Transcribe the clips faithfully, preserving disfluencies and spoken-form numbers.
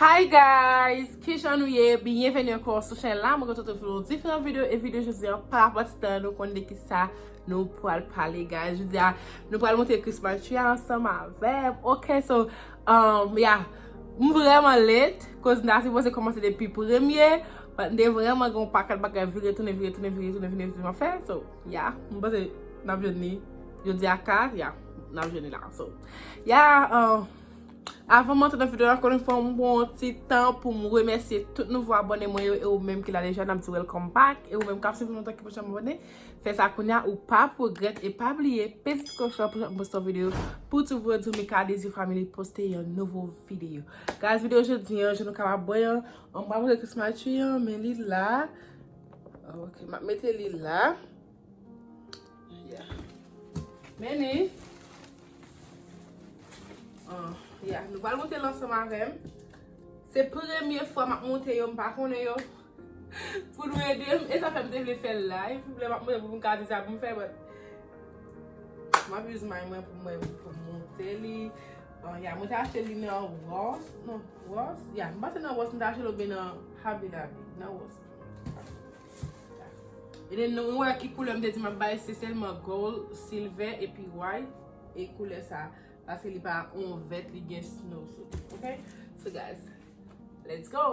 Hi guys, kijan nou ye? Byenveni ankò sou channel la. Mwen kontan retwouve nou diferan videyo e videyo jodi a pa rapò ti tan nou konn de kisa nou pral pale guys. Jodi a nou pral monte Christmas tree a ansanm avè m. Ok, so um, yeah, m vrèman late, koz m ta sipoze kòmanse depi premye, but m te vrèman gen yon pakèt bagay vire tounen, vire tounen, vire tounen, vire tounen, vire tounen fè. So, yeah, m panse n ap jwenn li jodi a ka, yeah, n ap jwenn li la. So, yeah, um, avan m antre nan videyo a, ankò yon fwa, m pran yon ti tan pou m remèsye tout nouvo abòne mwen yo, e ou menm ki la deja, n ap di welcome back, e ou menm k ap swiv nou lontan ki pa janm abòne, fè sa kounye a, ou p ap regrèt, e pa bliye, peze ti kloch la pou chak mwen poste yon videyo, pou toujou di w Mika Désir Family poste yon nouvo videyo. Guys, videyo jodi an, jan nou kapab wè an, m pa montre Christmas tree an, men li la. Ok, m ap mete li la. Yeah. Men li. Ah, yeah, nou pral monte l ansanm avè m. Se premye fwa m ap monte yo, m pa konnen yo. Pou nou ede m, e sa fè m te vle fè l live. Lè m ap monte pou m ka di sa pou m fè, but m ap use mind mwen pou mwen, pou m monte li. Ah, yeah, mwen te achte li nan Ross. Non, Ross? Yeah, m panse nan Ross, m te achte l oubyen nan Hobby Lobby. Nan Ross. E then nou wè ki koulè m te di m ap bay, se sèlman gold, silver epi white. E koulè sa, paske li pa yon vèt, li gen snow sou li. Ok? So guys, let's go!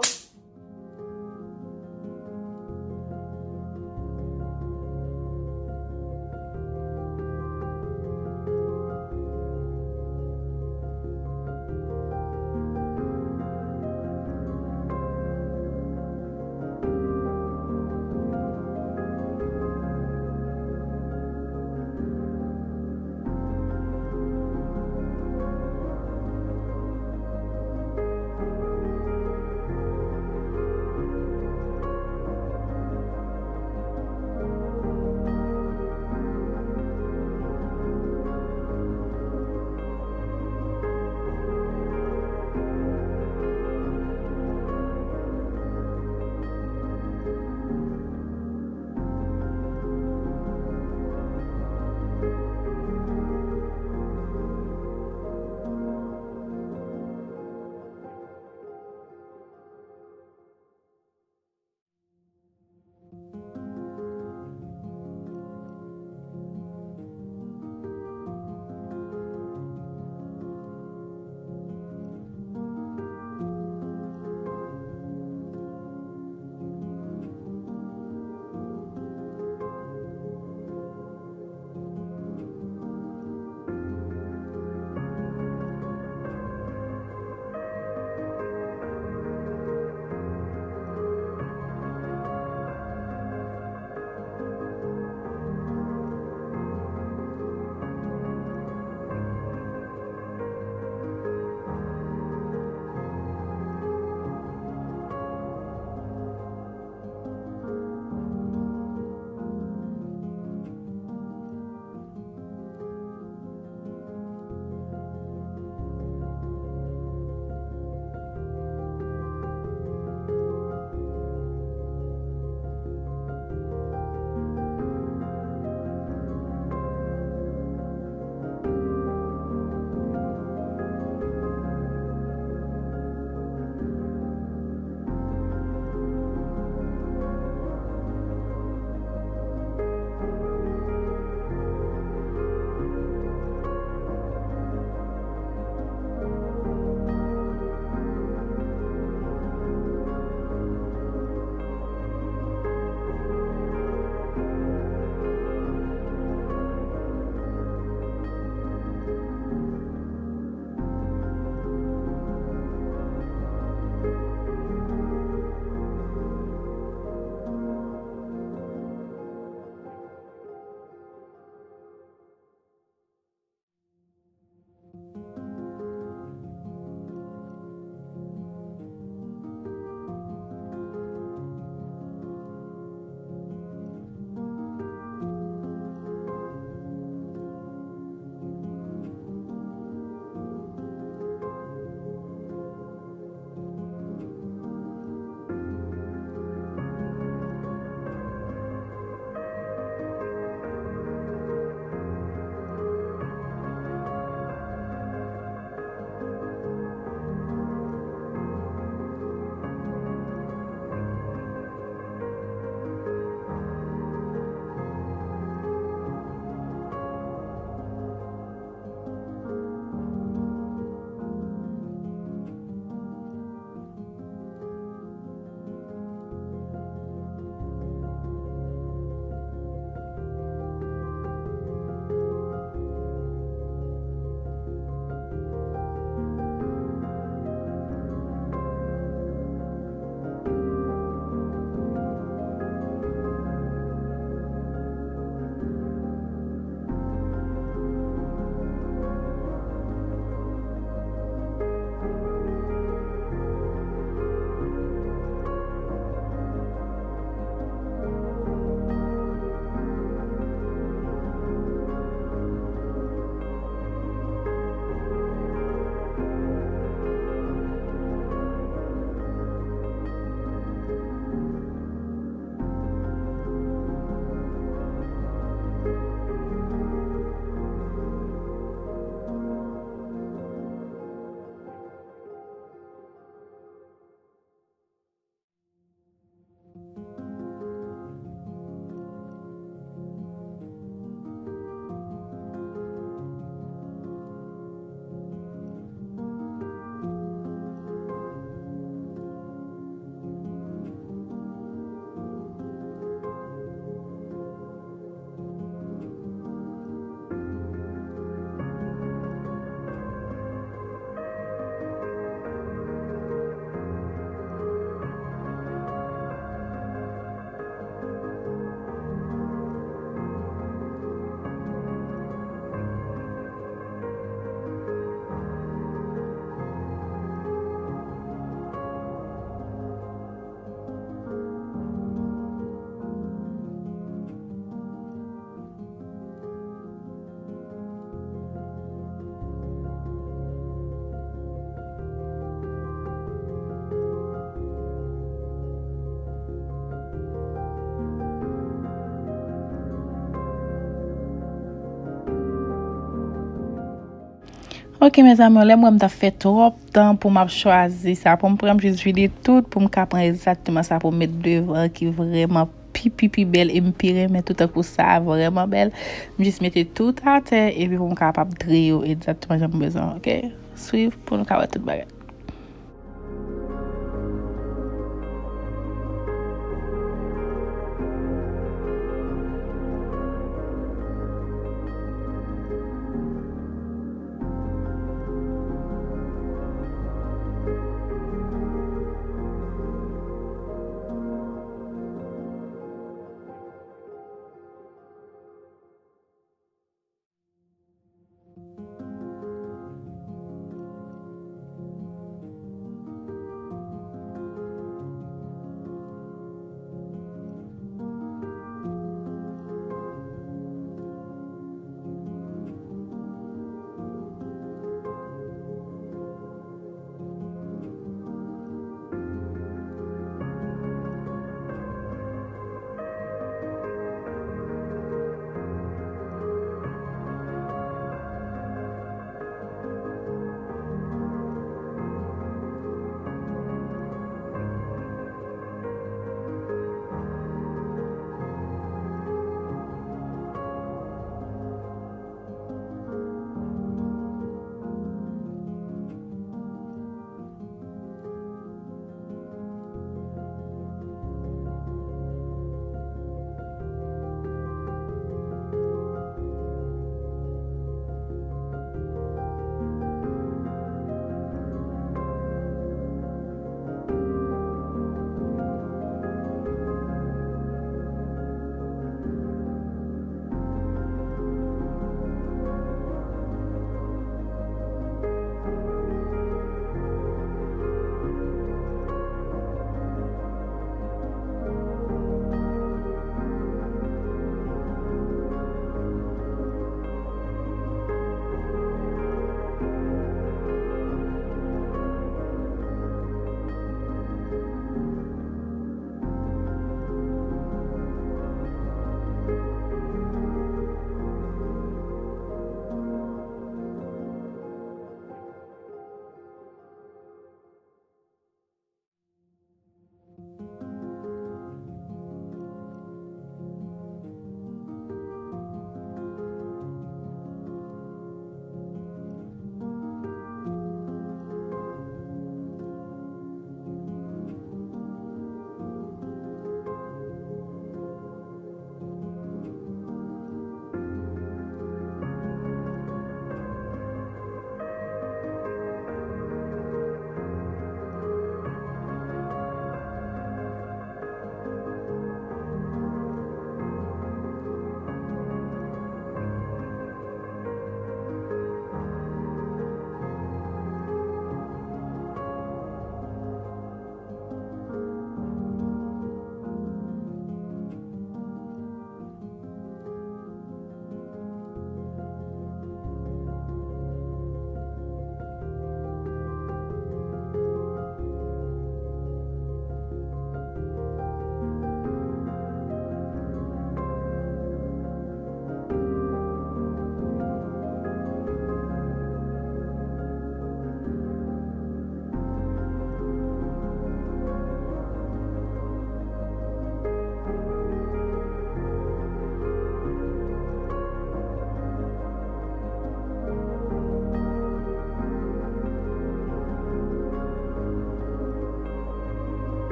Ok, mezanmi, lè m wè m t ap fè twòp tan pou m ap chwazi sa pou m pran, m jis vide tout pou m ka pran egzakteman sa pou m met devan ki vrèman pi, pi, pi bèl e m pi renmen tout tankou sa vrèman bèl. M jis mete tout atè epi pou m kapab triye yo egzakteman jan m bezwen, ok? Swiv pou nou ka wè tout bagay.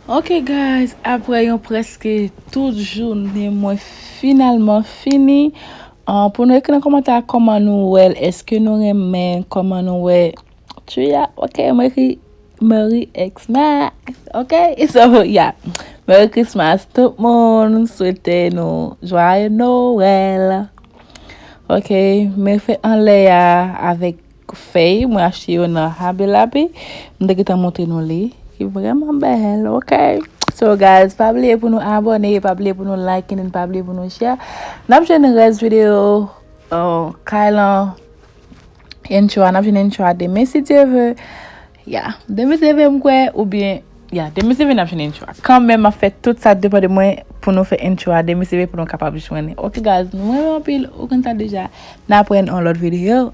Ok guys, apre yon prèske tout jounen, mwen finalman fini. Ah, pou nou ekri nan kòmantè kòman nou wè l, èske nou renmen kòman nou wè tri a? Ok, mwen ekri Merry Xmas. Ok, so yeah. Merry Christmas tout moun, swete nou Joyeux Noël. Ok, men fèt anlè a avèk fèy, mwen achte yo nan Hobby Lobby. M te gentan montre nou li. Li vrèman bèl, ok? So guys, pa bliye pou nou abòne, pa bliye pou nou like, and pa bliye pou nou share. N ap jwenn rès videyo uh, kay lan intro a, n ap jwenn intro a demen si Dye vle. Ya, demen si Dye vle m kwè, oubyen ya, demen si Dye vle n ap jwenn intro a. Kanmenm m ap fè tout sa depann de mwen pou nou fè intro a demen si Dye vle pou nou kapab jwenn. Ok guys, nou renmen anpil, ou konn sa deja. N ap wè nan lòt videyo.